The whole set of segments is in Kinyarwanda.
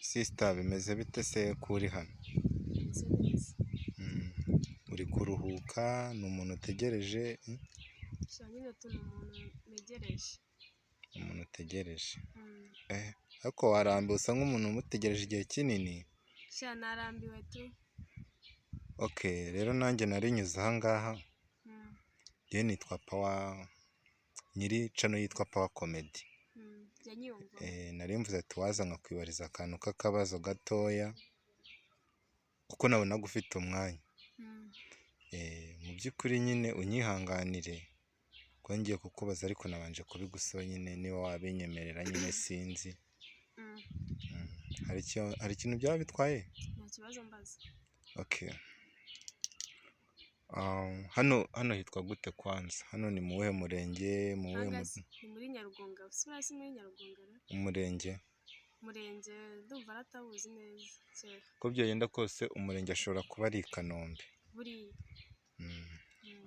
Sister, bimeze bite se ko uri hano? Meze neza. Uri kuruhuka? Ni umuntu utegereje? Sha nyine tu ni umuntu ntegereje. Umuntu utegereje. Mm. Eh, ariko warambiwe, usa nk'umuntu umutegereje igihe kinini. Sha narambiwe tu. Okay, rero nanjye nari nyuze aha ngaha. Njyewe nitwa Power, nyiri channel yitwa Power Comedy. Jya nyiyumva. Eh, nari mvuze ati waza nkakwibariza akantu k'akabazo gatoya, kuko nabonaga ufite umwanya. Eh, mu by'ukuri nyine unyihanganire ko ngiye kukubaza, ariko nabanje kubigusaba nyine niba wabinyemerera nyine, sinzi. Hari ikintu byaba bitwaye? Nta kibazo, mbaza. Okay. Hano hitwa gute kwanza? Hano ni mu wuhe murenge? Mu wuhe Ahagaze ni muri Nyarugunga. Si buriya si muri Nyarugunga ra? Umurenge? Umurenge ndumva aratawuzi neza kera. Uko byagenda kose umurenge ashobora kuba ari i Kanombe. Buriya.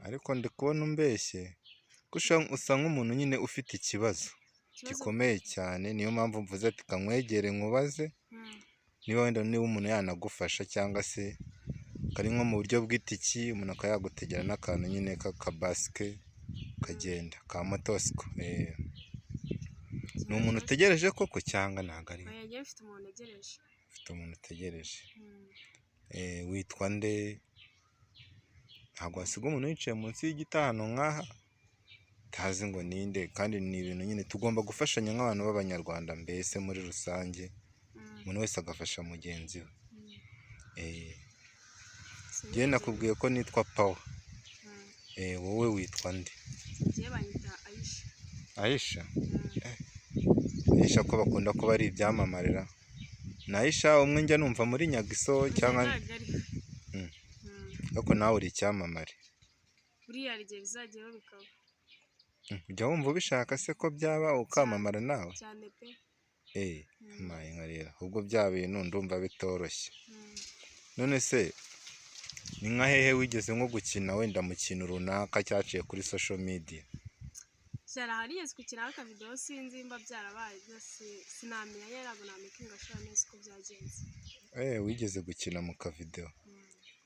Ariko ndi kubona umbeshye, ko usa nk'umuntu nyine ufite ikibazo Ikibazo gikomeye cyane, niyo mpamvu mvuze ati kankwegere nkubaze niba wenda niba umuntu yanagufasha, cyangwa se kari nko mu buryo bw'itiki, umuntu akaba yagutegera n'akantu nyine k'akabasike ukagenda ka motosiko. Eh. Ni umuntu utegereje koko cyangwa ntabwo ari? Oya, njyewe mfite umuntu ntegereje. Ufite umuntu utegereje. Mm. Eh, witwa nde? Ntabwo wasiga umuntu yicaye munsi y'igiti ahantu nk'aha utazi ngo ninde, kandi ni ibintu nyine tugomba gufashanya nk'abantu b'Abanyarwanda mbese muri rusange, umuntu wese agafasha mugenzi we. Eh, njyewe nakubwiye ko nitwa Power. Eh, wowe witwa nde? Njyewe banyita Aisha. Aisha? Mm. Aisha ko bakunda kuba ari ibyamamarira? Ni Aisha umwe njya numva muri Nyagiso cyangwa? Ntabwo ari we. Ariko nawe uri icyamamare. Buriya hari igihe bizageraho bikaba. Ujya wumva ubishaka se ko byaba ukamamara nawe? Cyane pe. Eh, mpaye nka rero ahubwo bya bintu ndumva bitoroshye. None se ni nka hehe wigeze nko gukina wenda mu kintu runaka cyaciye kuri social media? Shyara harigeze gukinaho akavidewo, sinzi nimba byarabaye byose, sinamenya nyine, ntabwo namakinga sure neza uko byagenze. Eh, wigeze gukina mu kavidewo.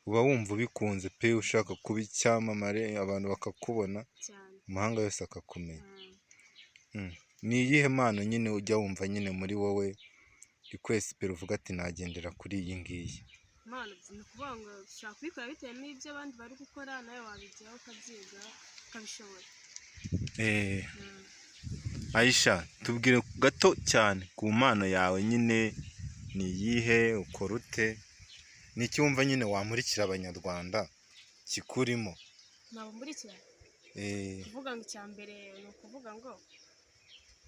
Uba wumva ubikunze pe, ushaka kuba icyamamare, abantu bakakubona, Cyane. amahanga yose akakumenya. Mm. Ni iyihe mpano nyine ujya wumva nyine muri wowe ikwesipira, uvuga ati nagendera kuri iyi ngiyi? Impano ni ukuvuga ngo ushobora kubikora bitewe n'ibyo abandi bari gukora, nawe wabigeraho ukabyiga ukabishobora. Eh, Aisha, tubwire gato cyane ku mpano yawe nyine, ni iyihe? Ukora ute? Ni iki wumva nyine wamurikira Abanyarwanda kikurimo? Ntabwo murikira. Eh. Kuvuga ngo icya mbere ni ukuvuga ngo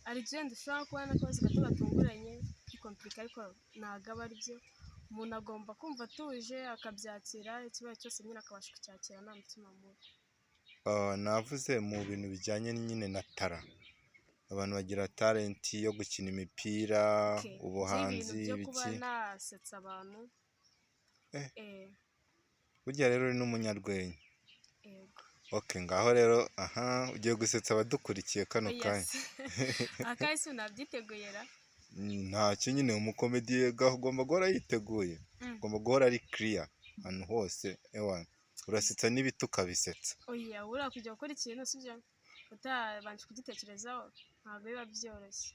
hari igihe wenda ushobora kubona n'akabazo gato gatunguranye kikompirika, ariko ntabwo aba ari byo. Umuntu agomba kumva atuje akabyakira, ikibazo cyose nyine akabasha kucyakira nta mutima mubi. Ah, navuze mu bintu bijyanye nyine na talent. Abantu bagira talent yo gukina imipira, Okay. ubuhanzi, By'ibintu byo kuba ibiki. nasetsa abantu. Eh. Eh. Burya rero uri n'umunyarwenya. Yego. Okay, ngaho rero aha ugiye gusetsa abadukurikiye kano kanya. Yes. Akahise sinabyiteguye ra. Ntacyo nyine, umukomediye agomba guhora yiteguye. Agomba guhora ari clear ahantu hose, ewana. Urasetsa n'ibiti ukabisetsa. Oya, buriya kujya gukora ikintu sibyo utabanje kugitekerezaho ntabwo biba byoroshye.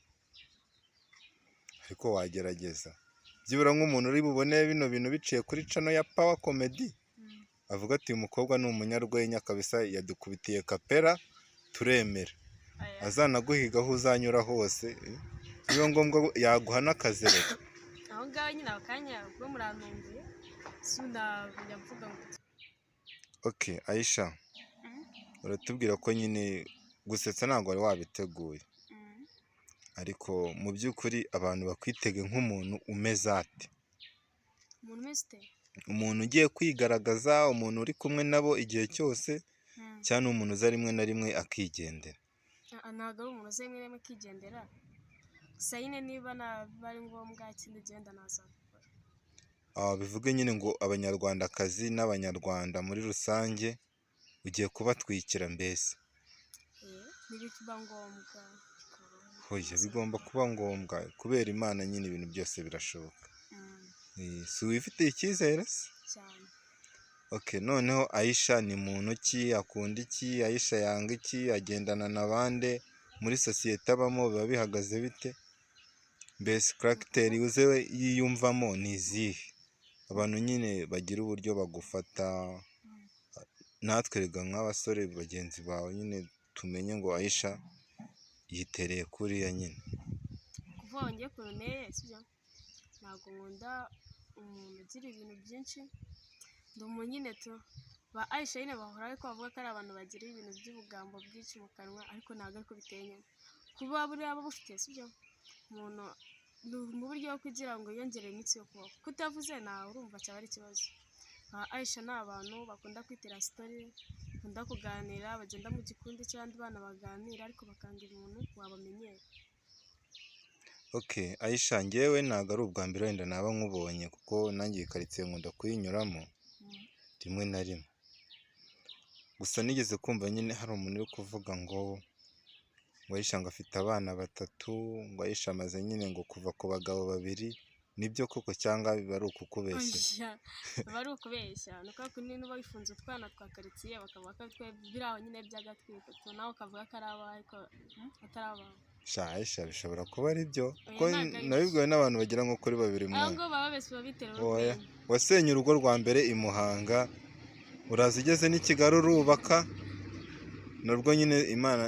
Ariko wagerageza. Byibura nk'umuntu uri bubone bino bintu biciye kuri channel ya Power Comedy, avuga ati uyu mukobwa ni umunyarwenya kabisa, yadukubitiye kapera turemera. Aya. Azanaguhiga aho uzanyura hose, eh, niba ngombwa yaguha n'akazi reka. Aho ngaho nyine ako kanya ubwo murantunguye, sinamenya mvuga ngo Okay, Aisha, uratubwira ko nyine gusetsa ntabwo wari wabiteguye. Ariko mu by'ukuri abantu bakwitege nk'umuntu umeze ate? Umuntu umeze ute? Umuntu ugiye kwigaragaza, umuntu uri kumwe nabo igihe cyose, cyangwa ni umuntu uza rimwe na rimwe akigendera? Ah, ntabwo ari umuntu uza rimwe na rimwe akigendera. Gusa nyine niba naba ari ngombwa ikindi gihe wenda nazabikora. Ah, bivuge nyine ngo Abanyarwandakazi n'Abanyarwanda muri rusange ugiye kubatwikira mbese. Eh, nibiba ngombwa bikaba. Hoya, bigomba kuba ngombwa kubera Imana nyine ibintu byose birashoboka. Si wifitiye icyizere se? Cyane. Okay, noneho Aisha ni muntu ki? Akunda iki? Aisha yanga iki? Agendana na bande? Muri sosiyete abamo biba bihagaze bite? Mbese caractère uze we yiyumvamo ni izihe? Abantu nyine bagira uburyo bagufata, natwe rega nk'abasore bagenzi bawe nyine tumenye ngo Aisha yitereye kuriya nyine. Kuvuga ngo ngiye ukuntu nteye, sibyo? Ntabwo nkunda umuntu ugira ibintu byinshi, ndi umuntu nyine tu. Ba Aisha nyine bahora ariko bavuga ko ari abantu bagira ibintu by'ubugambo bwinshi mu kanwa, ariko ntabwo ariko biteye nyine. Kuba buriya bufite, sibyo? Umuntu ni mu buryo bwo kugira ngo yiyongere iminsi yo kubaho. Kutavuze nawe urumva cyaba ari ikibazo. Ba Aisha ni abantu bakunda kwitera story, bakunda kuganira, bagenda mu gikundi cy'abandi bana baganira, ariko bakanga umuntu wabamenyera. Okay, Aisha, njyewe ntabwo ari ubwa mbere wenda naba nkubonye, kuko nanjye iyi karitsiye nkunda kuyinyuramo rimwe na rimwe. Gusa nigeze kumva nyine hari umuntu uri kuvuga ngo Aisha ngo afite abana batatu, ngo Aisha amaze nyine ngo kuva ku bagabo babiri. Nibyo koko cyangwa biba ari ukukubeshya? Oya, aba ari ukubeshya. Ni uko kuko niba wifunze utwana twa karitsiye bakavuga ko twe biri aho nyine by'agatwiko, tu nawe ukavuga ko ari abawe ariko atari abawe. Sha Aisha, bishobora kuba ari byo, kuko Oya, ntabwo ari byo. nabibwiwe n'abantu bagera nko kuri babiri Abo mwana. ngabo baba babeshya, baba bitera Oya, urwenya. wasenye urugo rwa mbere i Muhanga, uraza ugeze n'i Kigali urubaka, narwo nyine Imana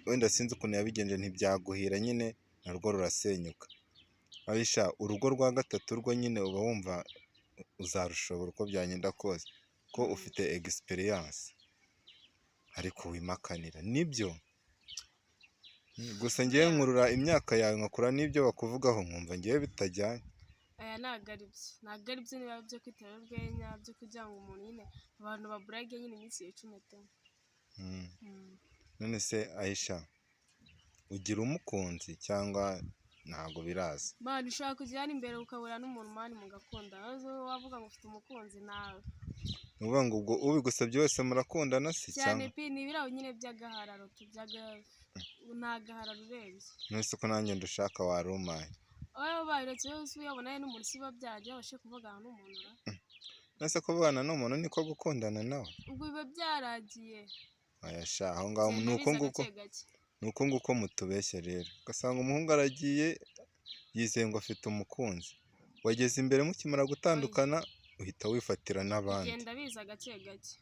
wenda sinzi ukuntu yabigenje ntibyaguhira nyine narwo rurasenyuka. Aisha, urugo rwa gatatu rwo nyine uba wumva uzarushobora uko byagenda kose, ko ufite experience, ariko wimakanira nibyo. Gusa ngewe nkurura imyaka yawe nkakura n'ibyo bakuvugaho nkumva ngewe bitajyanye. Aya ntabwo ari byo, ntabwo ari byo, niba byo kwitera urwenya byo kugira ngo umuntu nyine abantu baburage nyine iminsi yicume tu. None se Aisha, ugira umukunzi cyangwa ntabwo biraza? Man, ushobora kujya hano imbere ukabura n'umuntu man mugakundana, wavuga ngo ufite umukunzi nawe. Ni ukuvuga ngo ubwo ubigusabye wese murakundana se? Cyane. Cyangwa Pi ni ibiraho nyine by'agahararo tu, ni agahararo urebye. None se ko nanjye ndushaka warumaye? Wowe bayiretse yose uyabona n'umuntu si biba byagiye babashe kuvugana n'umuntu ra. None se kuvugana n'umuntu niko gukundana nawe? Ubwo biba byaragiye. Oya sha, aho ngaho Bigenda ni uko biza nguko gake gake. Ni uko nguko mutubeshya rero, ugasanga umuhungu aragiye yizeye ngo afite umukunzi, wageze imbere mukimara gutandukana uhita wifatira n'abandi. Bigenda biza gake gake.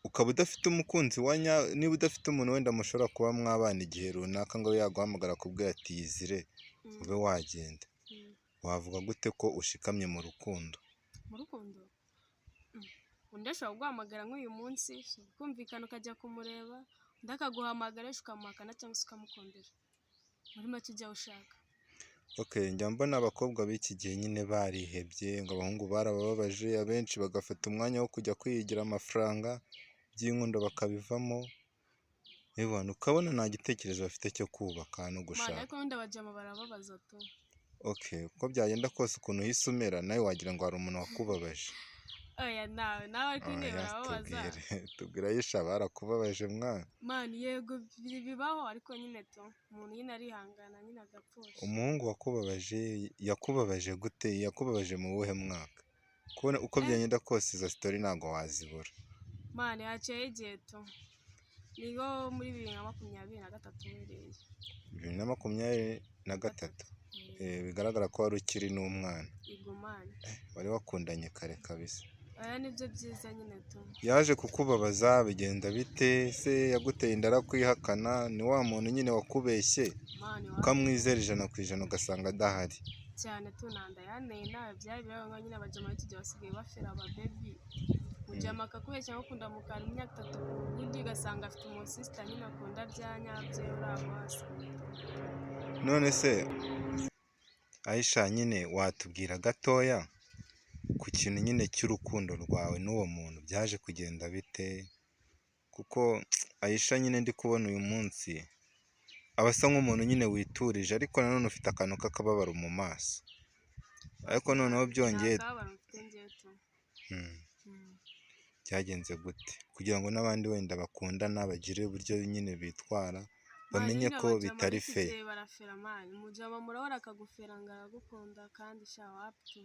Ukaba udafite umukunzi wa niba udafite umuntu wenda mushobora kuba mwabana igihe runaka ngo abe yaguhamagara akubwira ati yizire ube wagenda, wavuga gute ko ushikamye mu rukundo? Mu rukundo, undi ashobora kuguhamagara nk'uyu munsi ukumvikana ukajya kumureba, undi akaguhamagara ejo ukamuhakana cyangwa se ukamukundira, muri make ujya aho ushaka. Okay, njya mbona abakobwa b'iki gihe nyine barihebye ngo abahungu barabababaje, abenshi bagafata umwanya wo kujya kwiyigira amafaranga, iby'inkundo bakabivamo, ebana ukabona nta gitekerezo bafite cyo kubaka no Man, gushaka. ariko ubundi abajama barababaza tu. Okay, uko byagenda kose ukuntu uhise umera nawe wagira ngo hari umuntu wakubabaje. Oya, nawe nawe ariko nyine Oya, barababaza. tubwire, tubwire Aisha, barakubabaje mwana. Man, yego bibaho, ariko nyine tu umuntu nyine arihangana nyine agapfusha. Umuhungu wakubabaje yakubabaje gute? Yakubabaje mu wuhe mwaka? Kubona uko byagenda kose izo story ntabwo wazibura. Man, haciyeho igihe tu, niho muri 2023 buriya. 2023. Bigaragara ko wari ukiri n'umwana. Igumane. Wari wakundanye kare kabisa. Aya nibyo byiza nyine tu. Yaje kukubabaza bigenda bite se? Yaguteye inda arakwihakana? Ni wa muntu nyine wakubeshye Man, ukamwizera 100% ugasanga adahari? Cyane tu, nanda yanteye nawe byari biraho nyine. Abajama b'iki gihe basigaye bafera ababebi, mujama akakubeshya ngo ukunda mukara imyaka 3, ubundi ugasanga afite umusisita nyine akunda bya nyabyo uri aho wasamye. None se Aisha, nyine watubwira gatoya ku kintu nyine cy'urukundo rwawe n'uwo muntu, byaje kugenda bite? Kuko Aisha nyine ndi kubona uyu munsi aba asa nk'umuntu nyine witurije, ariko nanone ufite akantu k'akababaro mu maso, ariko noneho byongeye Nta kababaro mfite njyewe tu. Byagenze gute kugira ngo n'abandi wenda bakundana bagire uburyo nyine bitwara Bamenye Nyine ko abajama bitari b'iki fair. gihe barafera man. Umujama murahora akagufera ngo aragukunda, kandi sha wapi tu.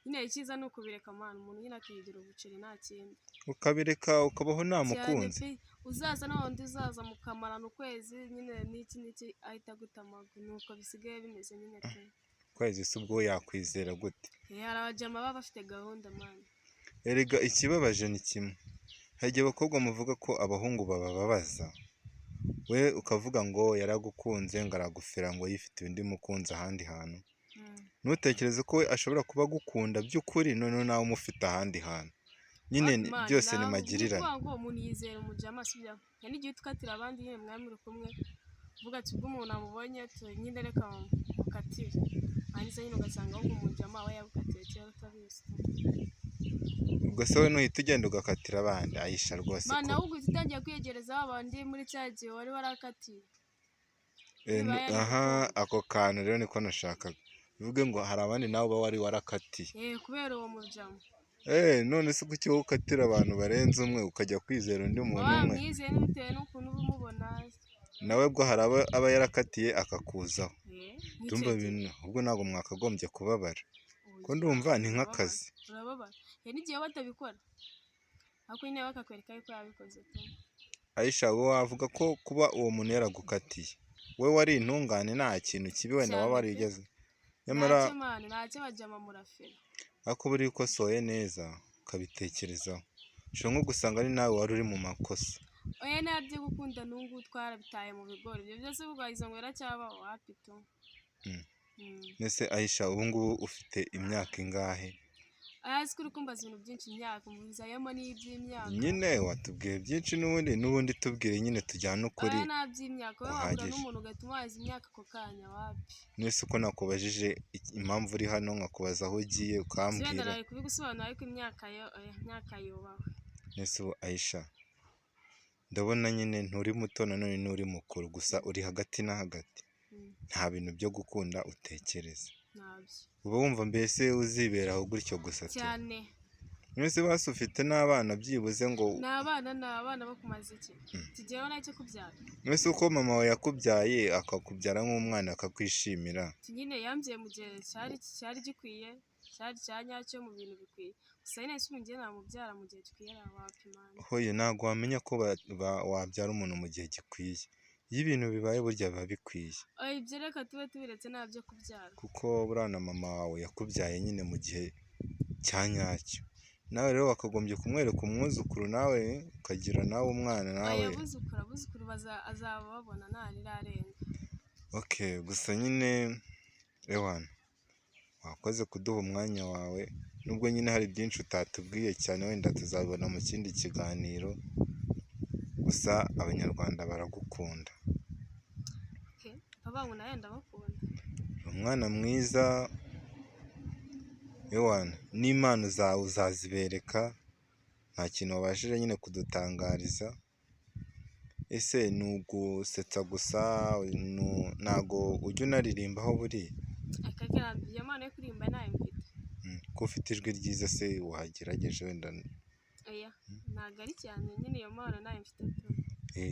Nyine icyiza ni ukubireka man, umuntu nyine akigira ubuceri, nta kindi. Ukabireka ukabaho nta Cyane mukunzi. pe. Uzaza n'undi uzaza mukamarana ukwezi nyine n'iki n'iki, ahita aguta amaguru. Nuko bisigaye bimeze nyine pe. Kwezi se ubwo yakwizera gute? Eh, hari abajama baba bafite gahunda man. Erega ikibabaje ni kimwe, hari igihe abakobwa muvuga ko abahungu babababaza, we ukavuga ngo yaragukunze, ngo aragufera, ngo yifitiye undi mukunzi ahandi hantu. Ntutekereze ko we ashobora kuba agukunda by'ukuri, noneho nawe umufite ahandi hantu nyine. Wapi man, Byose ni ni magirirane. ukuvuga ngo umuntu yizera umujama, sibyo? Hari n'igihe ukatira abandi nyine mwari muri kumwe, uvuga ati ubwo umuntu amubonye tu nyine reka mukatire, hanyuma nyine ugasanga ahubwo umujama we yagukatiye kera utabizi tu. Ubwo se wowe nuhita ugenda ugakatira abandi, Ayisha, rwose Man, ko ahubwo uhita utangiye kwiyegereza ba bandi muri cya gihe wari warakatiye. Bibaye ari Aha, urukundo. ako kantu rero niko nashakaga, bivuge ngo hari abandi nawe uba wari warakatiye. Eh, kubera uwo mujama. Eh, none se kuki wowe ukatira abantu barenze umwe, ukajya kwizera undi muntu Waba umwe? wamwizeye bitewe n'ukuntu uba umubona. Nawe bwo hari abo aba yarakatiye akakuzaho. Eh, Ndumva nk'icyo gihe. ibintu ahubwo ntabwo mwakagombye kubabara, ko Oya, ndumva ni urababara, nk'akazi. urababara. Hari n'igihe batabikora, ariko nyine bakakwereka yuko yabikoze tu. Ayisha, wowe wavuga ko kuba uwo muntu yaragukatiye, wowe wari intungane, nta kintu kibi wenda waba Cyane pe. warigeze, nyamara Ntacyo man, ntacyo, bajama murafera. Ariko buriya ukosoye neza ukabitekerezaho, ushobora nko gusanga ari nawe wari uri mu makosa. Oya, nta byo gukunda n'ubu twarabitaye mu bigori, ibyo byose ubwo ngo yaracyabaho, wapi tu. Mbese Ayisha, ubu ngubu ufite imyaka ingahe? Aya, si uri kumbaza ibintu byinshi, imyaka muzayemo n'iby'imyaka. Nyine watubwiye byinshi n'ubundi tubwire nyine tujyane ukuri Oya, nta by'imyaka, wowe wahura guhagije. n'umuntu ugahita umubaza imyaka ako kanya, wapi. Mwese uko nakubajije impamvu uri hano, nkakubaza aho ugiye, Si wenda ukambwira. nari kubigusobanura, ariko imyaka yo oya, imyaka yubahwe. Mwese ubu Ayisha, ndabona nyine nturi muto, nanone nturi mukuru, gusa uri hagati na hagati. Nta bintu byo gukunda utekereza? Ntabyo. Uba wumva mbese uziberaho gutyo gusa tu? Cyane. Mwese basi ufite n'abana byibuze ngo? Ni abana bo kumaza iki tugereho nacyo kubyara. Mwese uko mama wawe yakubyaye, akakubyara nk'umwana, akakwishimira. Nyine yambyaye mu gihe cyari gikwiye, cyari cya nyacyo, mu bintu bikwiye. Gusa nyine si njye namubyara mu gihe gikwiye, wapi man. Hoye, ntabwo wamenya ko wabyara umuntu mu gihe gikwiye. Iyo ibintu bibaye burya biba bikwiye. Oya, ibyo reka tube tubiretse, nta byo kubyara. Kuko buriya na mama wawe yakubyaye nyine mu gihe cya nyacyo, nawe rero wakagombye kumwereka umwuzukuru, nawe ukagira nawe umwana nawe. Oya, abuzukuru azaba babona nta rirarenga. Okay, gusa nyine ewana wakoze kuduha umwanya wawe, nubwo nyine hari byinshi utatubwiye cyane, wenda tuzabibona mu kindi kiganiro. Gusa Abanyarwanda baragukunda. Okay, papa ngo nawe ndabakunda. Uri umwana mwiza ewana, n'impano zawe uzazibereka, nta kintu wabashije nyine kudutangariza. Ese ni ugusetsa gusa, ntago ujya unaririmbaho buriya? Akakera, iyo mpano yo kuririmba ntayo mfite. Ko ufite ijwi ryiza se, wagerageje wenda? Oya, ntabwo ari cyane nyine, iyo mpano ntayo mfite tu.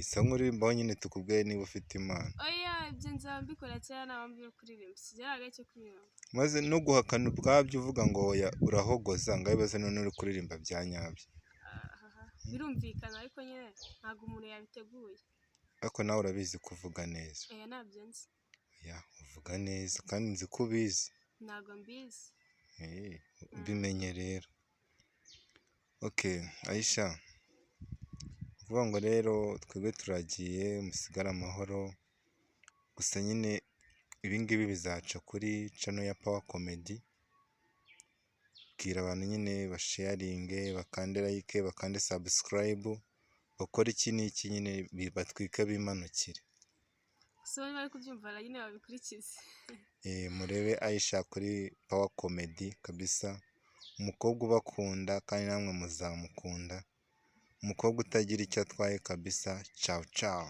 Sa nk'uririmbaho nyine tukubwiye niba ufite impano. Oya, ibyo nzaba mbikora kera, nta mpamvu yo kuririmba, ikigeraga cyo kuririmba. Maze no guhakana ubwabyo uvuga ngo oya urahogoza, ngaho ibaze none uri kuririmba bya nyabyo. Ahaha, birumvikana, ariko nyine ntabwo umuntu yabiteguye. Ariko nawe urabizi kuvuga neza. Oya, ntabyo nzi. Ya, uvuga neza kandi nzi ko ubizi. Ntabwo mbizi. Bimenye rero. Okay, Aisha, ukuvuga ngo rero twebwe turagiye, musigare amahoro. Gusa nyine ibi ngibi bizaca kuri channel ya Power Comedy. Bwira abantu nyine basharinge, bakande like, bakande subscribe, bakore iki n'iki nyine, batwike bimanukire. Gusa niba bari kubyumva nyine babikurikize. Murebe Aisha kuri Power Comedy kabisa, umukobwa ubakunda kandi namwe muzamukunda, umukobwa utagira icyo atwaye kabisa. Ciao ciao.